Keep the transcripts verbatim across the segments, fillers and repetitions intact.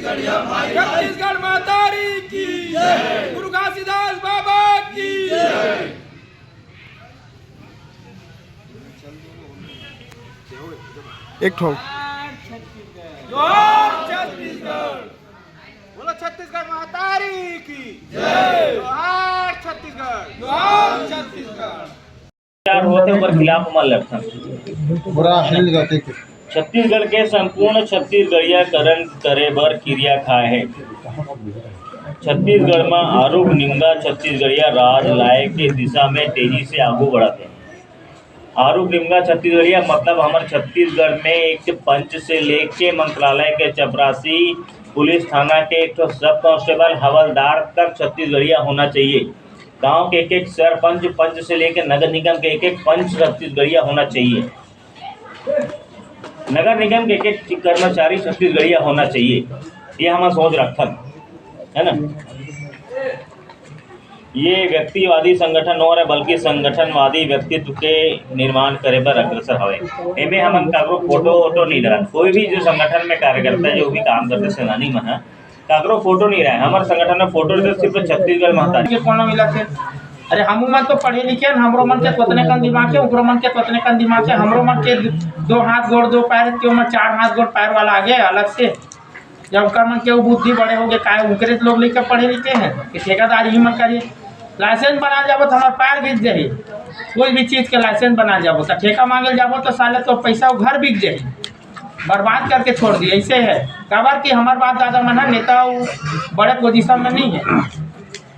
छत्तीसगढ़ महतारी की, गुरु घासीदास बाबा की। एक ठो। जोहार छत्तीसगढ़। बोलो छत्तीसगढ़ महतारी की। जोहार छत्तीसगढ़। जोहार छत्तीसगढ़। विचार होत हे, ओकर खिलाफ हमन लड़थन। पूरा हिल जाते के। छत्तीसगढ़ के संपूर्ण छत्तीसगढ़ियाकरण करे बर किरिया खाए हे। छत्तीसगढ़ म आरूग निमगा छत्तीसगढ़िया राज लाए के दिशा में तेजी से आगू बढ़त हे। आरूग निमगा छत्तीसगढ़िया मतलब हमर छत्तीसगढ़ में एक पंच से लेके मंत्रालय के चपरासी, पुलिस थाना के एक ठो सब कांस्टेबल, हवलदार तक छत्तीसगढ़िया होना चाहिए। गांव के एक एक सरपंच, पंच से लेके नगर निगम के एक एक पंच छत्तीसगढ़िया होना चाहिए। नगर निगम के एक एक कर्मचारी छत्तीसगढ़िया होना चाहिए, ये हमन सोच रखथन, है ना? ये व्यक्तिवादी संगठन नोहरे, बल्कि संगठनवादी व्यक्तित्व के निर्माण करे बर अग्रसर हवे। एमे हमन काकरो फोटो वोटो नहीं डरन। कोई भी जो संगठन में कार्यकर्ता, जो भी काम करथे, सेनानी मन ह, काकरो फोटो नहीं रहे। हमर संगठन में फोटो रहिथे सिर्फ छत्तीसगढ़ महतारी। के कोनो मिला के, अरे, हमू मन तो पढ़े लिखे हन, हमरो मन के तो ओतने कन दिमाग हे, ओकरो मन के तो ओतने कन दिमाग हे। हमरो मन के दो हाथ गोड़, दो पैर के, ओमा चार हाथ गोड़ पैर वाला आगे अलग से। जब ओकर मन के वो बुद्धि बड़े हो गए, काय ओकरे लोग लइका पढ़े लिखे हैं कि ठेकेदार ही मन करिए। लाइसेंस बना जाबो तो हमार पैर घिस जाही। कोई भी चीज के लाइसेंस बना जाबो तो ठेका मांगे जाबो तो साले तो पैसा वो घर बिक जाही, बर्बाद करके छोड़ दिए। ऐसे है, काबर कि हमार बाप दादा मन ह नेता, वो बड़े पोजीशन में नहीं है,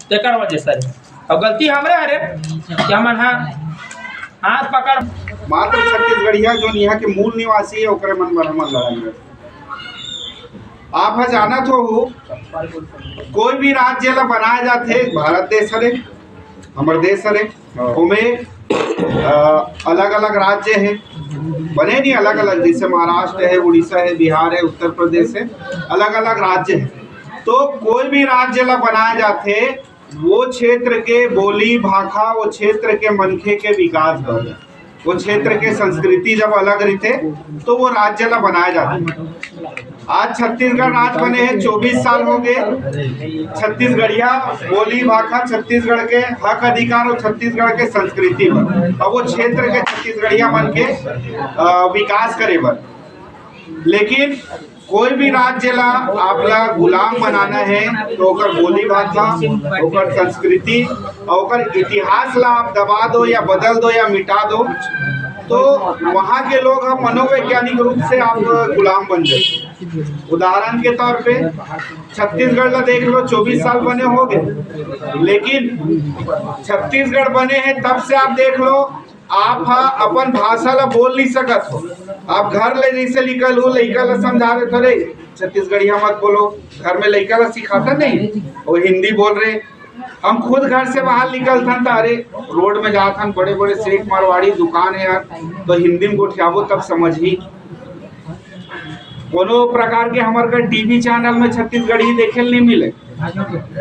तेकर वजह से। और गलती हमरे हरे कि हमन ह हाथ पकड़। मात्र छत्तीसगढ़िया जो यहाँ के मूल निवासी है, ओकरे मन बर हमन लड़ाई लड़थन। आप ह जानत हो, कोई भी राज्य ला बनाए जाथे, भारत देश हरे, हमर देश हरे, ओमे अलग अलग राज्य है, बने नहीं अलग अलग, जैसे महाराष्ट्र है, उड़ीसा है, बिहार है, उत्तर प्रदेश है, अलग अलग राज्य है। तो कोई भी राज्य ला बनाए जाथे, वो क्षेत्र के बोली भाखा, वो क्षेत्र के मनखे के विकास बर, वो क्षेत्र के संस्कृति जब अलग रहिथे, तो वो राज्य ला बनाए जाथे। आज छत्तीसगढ़ राज बने हे, चौबीस साल हो गए। छत्तीसगढ़िया बोली भाखा, छत्तीसगढ़ के हक अधिकार और छत्तीसगढ़ के संस्कृति बर, और वो क्षेत्र के छत्तीसगढ़िया मन के अ, विकास करे बर। लेकिन कोई भी राज्य ला आप ला गुलाम बनाना है तो ओकर बोली भाषा, ओकर संस्कृति और ओकर इतिहास ला आप दबा दो या बदल दो या मिटा दो, तो वहाँ के लोग हम मनोवैज्ञानिक रूप से आप गुलाम बन जाते। उदाहरण के तौर पे छत्तीसगढ़ ला देख लो, चौबीस साल बने हो गए, लेकिन छत्तीसगढ़ बने हैं तब से आप देख लो, आप ह अपन भाषा ला बोल नहीं सकत हो। आप घर ले जैसे निकल हो, लइका ला समझा रहे, "अरे छत्तीसगढ़िया मत बोलो।" घर में लइका ला सिखाता नहीं, वो हिंदी बोल रहे। हम खुद घर से बाहर निकलथन त अरे रोड में जाथन, बड़े बड़े सेठ मारवाड़ी दुकान है यार, तो हिंदी में गोठियाबो तब समझही। कोनो प्रकार के हमर कर टीवी चैनल में छत्तीसगढ़ी देखे ल नहीं मिले,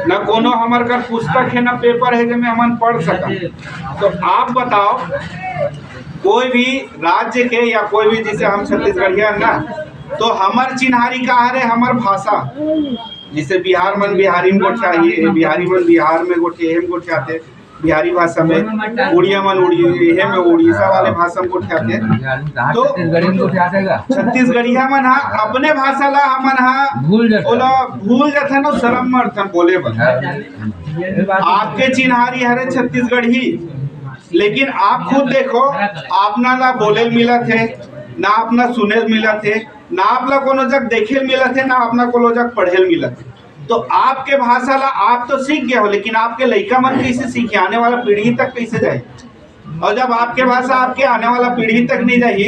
न कोनो हमर कर पुस्तक है, न पेपर है जेमे हमन पढ़ सकन। तो आप बताओ, कोई भी राज्य के या कोई भी, जैसे हम छत्तीसगढ़िया ना, तो हमर चिन्हारी का हरे? हमर भाषा। जैसे बिहार मन बिहारी में गोठियाही, बिहारी मन बिहार में गोठियाही, हम गोठियाथे बिहारी भाषा में, उड़िया मन उड़ी, हे में उड़ीसा वाले भाषा में गोठियाथे। तो छत्तीसगढ़िया मन हा अपने भाषा ला हमन हा भूल जाथन। ओला भूल जाथन अउ शरम मरथन बोले बर। आपके चिन्हारी हरे छत्तीसगढ़ी, लेकिन आप खुद देखो, आपना ला बोले ल मिलत हे, ना आपना सुने ल मिलत हे, ना आप ला कोनो जग देखे ल मिलत हे, ना आपना कोनो जग पढ़े ल मिलत हे। तो आपके भाषा ला आप तो सीख गए हो, लेकिन आपके लइका मन कैसे सीखे, आने वाला पीढ़ी तक कैसे जाए? और जब आपके भाषा आपके आने वाला पीढ़ी तक नहीं जाही,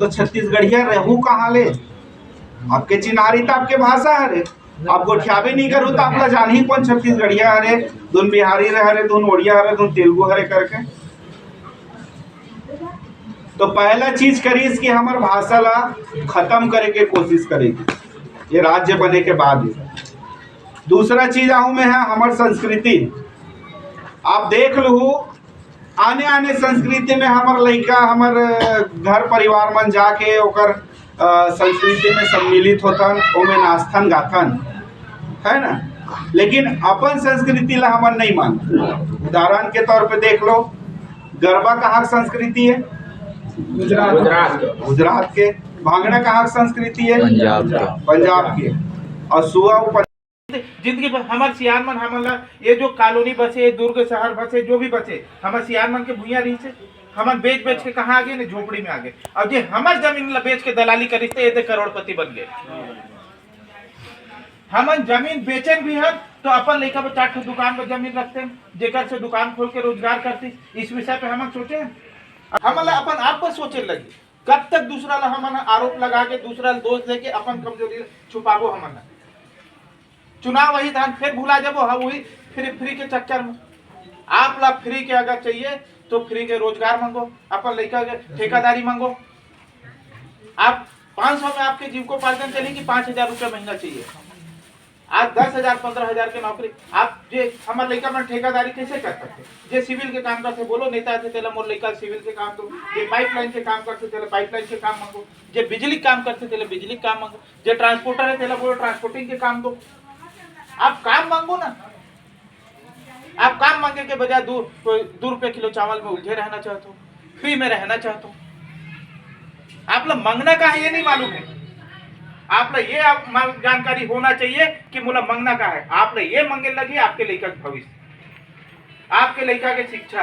तो छत्तीसगढ़िया रहू कहाँ ले? आपके चिन्हारी तो आपके भाषा हरे, आप गोठियाबे नहीं करू तो आप ला जानही कौन छत्तीसगढ़िया हरे, धुन बिहारी हरे, धुन ओड़िया हरे, धुन तेलुगु हरे करके। तो पहला चीज करीस कि हमर भाषा ला खत्म करे के कोशिश करेगी ये राज्य बने के बाद ही। दूसरा चीज आहू में है हमर संस्कृति। आप देख लू, आने आने संस्कृति में हमर लइका, हमर घर परिवार मन जाके ओकर अ, संस्कृति में सम्मिलित होथन, ओमे नाचथन गाथन, है ना? लेकिन अपन संस्कृति ला हमन नहीं मानथन। उदाहरण के तौर पे देख लो, गरबा कहाँ के संस्कृति है? गुजरात। गुजरात के। भांगड़ा कहाँ के संस्कृति है? पंजाब के। पंजाब के। और सुआ उ जिंदगी भर हमर सियान मन हमन ला, ये जो कॉलोनी बसे, ये दुर्ग शहर बसे, जो भी बसे, हमर सियान मन के भुइयां रहिसे, हमन बेच बेच के कहाँ आगे ने? झोपड़ी में आगे। और जे हमर जमीन ला बेच के दलाली करिस ते, ये ते करोड़पति बन गए। हमन जमीन बेचन भी हन तो अपन लइका बर चार ठो दुकान पर जमीन रखते हैं, जेकर से दुकान खोल के रोजगार करती। इस विषय पे हमन सोचे हैं, हमन ला अपन आप पर सोचे लगी। कब तक दूसरा ला हमन आरोप लगा के, दूसरा ला दोष देके अपन कमजोरी छुपाबो हमन ला? चुनाव वही धान फिर भुला जाबो, हाँ, वही फ्री फ्री के चक्कर में। आप ला फ्री के अगर चाहिए तो फ्री के रोजगार मांगो, अपन लइका के ठेकेदारी मांगो। आप पाँच सौ में आपके जीविकोपार्जन चलेगी, पाँच हजार रुपया महीना चाहिए। आज दस हजार, पन्द्रह हजार के नौकरी, आप जे हमर लइका मन ठेकेदारी कैसे कर सकते? जे सिविल के काम करते, बोलो नेता थे, तेला मोर लइका सिविल के काम दो। जे पाइपलाइन के काम करते, तेला पाइपलाइन के काम मांगो। जे बिजली के काम करते, तेला बिजली के काम मांगो। जे ट्रांसपोर्टर है, तेला बोलो ट्रांसपोर्टिंग के काम दो। आप काम मांगो ना। आप काम मांगे के बजाय दू, कोई दू रुपये किलो चावल में उलझे रहना चाहते हो, फ्री में रहना चाहते हो। आप लोग मांगना का है, ये नहीं मालूम है। आप लोग ये आप माल-, जानकारी होना चाहिए कि मोला मांगना का है। आप लोग ये मांगे लगी आपके लइका के भविष्य, आपके लइका के शिक्षा।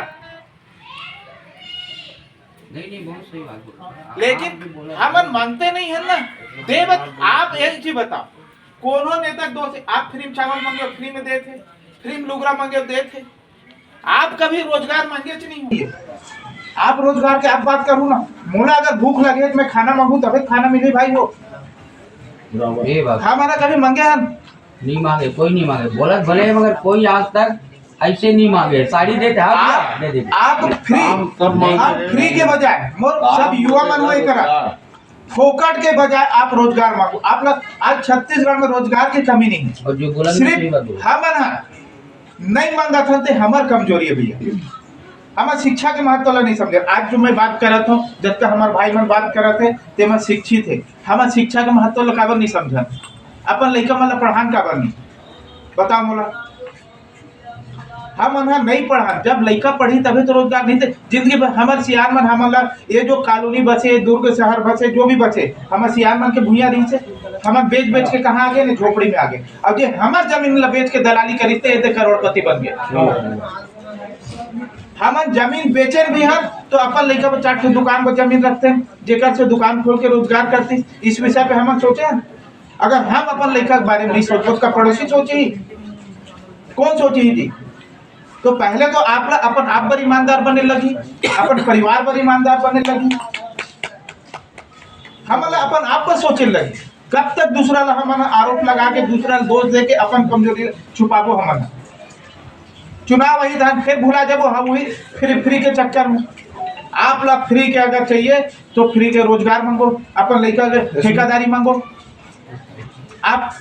नहीं, नहीं, बहुत सही बात बोला। लेकिन आप भी बोला। हमन मांगते नहीं है ना। दे बत-, आप एक चीज बताओ, कोनो नेता के दोष है? आप फ्री में चावल मांगे, फ्री में देते, फ्री में लुगरा मांगे, देते। आप कभी रोजगार मांगे च नहीं हो। आप रोजगार के आप बात करू ना, मोला अगर भूख लगे तो मैं खाना मांगू तबे खाना मिली भाई हो। ये बात। हमारा कभी मांगे हम? नहीं मांगे, कोई नहीं मांगे, बोलत भले मगर कोई आज तक ऐसे नहीं मांगे। साड़ी देते, हाँ भैया, आप, दे देते। आप फ्री, काम सब मांगते आप हैं। फ्री के बजाय मोर काम सब युवा मन वही करा। हाँ। फोकट के बजाय आप रोजगार मांगो। आप लोग आज छत्तीसगढ़ में रोजगार की कमी नहीं है। और जो बोला सिर्फ सही बात बोला। हमन हा नहीं मांगत हन ते हमर कमजोरी है भैया। हमर शिक्षा के महत्व ला नहीं समझे। आज जो मैं बात करत हूँ, जब तक हमारे भाई मन बात करत है, ते मन शिक्षित है। हमर शिक्षा के महत्व ला काबर नहीं समझन? अपन लइका मन ला पढ़ान काबर नहीं? बताओ मोला। हमन ह नहीं पढ़न, जब लइका पढ़ी तभी तो रोजगार नहीं थे। जिंदगी भर हमर सियान मन हमन ला ये जो कॉलोनी बसे, दुर्ग शहर बसे, जो भी बसे, हमर सियान मन के भुइयां रहिसे, हमन बेच बेच के कहाँ आगे ने? झोपड़ी में आगे। अब जे हमर जमीन ला बेच के दलाली करिस ते, ये ते करोड़पति बन गए। हमन जमीन बेचन भी हन तो अपन लइका पर चार ठो दुकान पर जमीन रखते हैं, जेकर से दुकान खोल के रोजगार करती। इस विषय पे हमन सोचे हैं। अगर हम अपन लइका के बारे में नहीं सोचबो, तो का पड़ोसी सोचही? कौन सोचही जी? तो पहले तो आप ला अपन आप बर ईमानदार बने लगी, अपन परिवार बर ईमानदार बने लगी। हमन ला अपन आप पर सोचे लगी। कब तक दूसरा ला हमन आरोप लगा के, दूसरा ला दोष दे के अपन कमजोरी छुपाबो हमन? चुनाव वही धान फिर भुला जाबो हम वही फ्री फ्री के चक्कर में। आप ला फ्री के अगर चाहिए तो फ्री के रोजगार मांगो, अपन लइका के ठेकेदारी मांगो। आप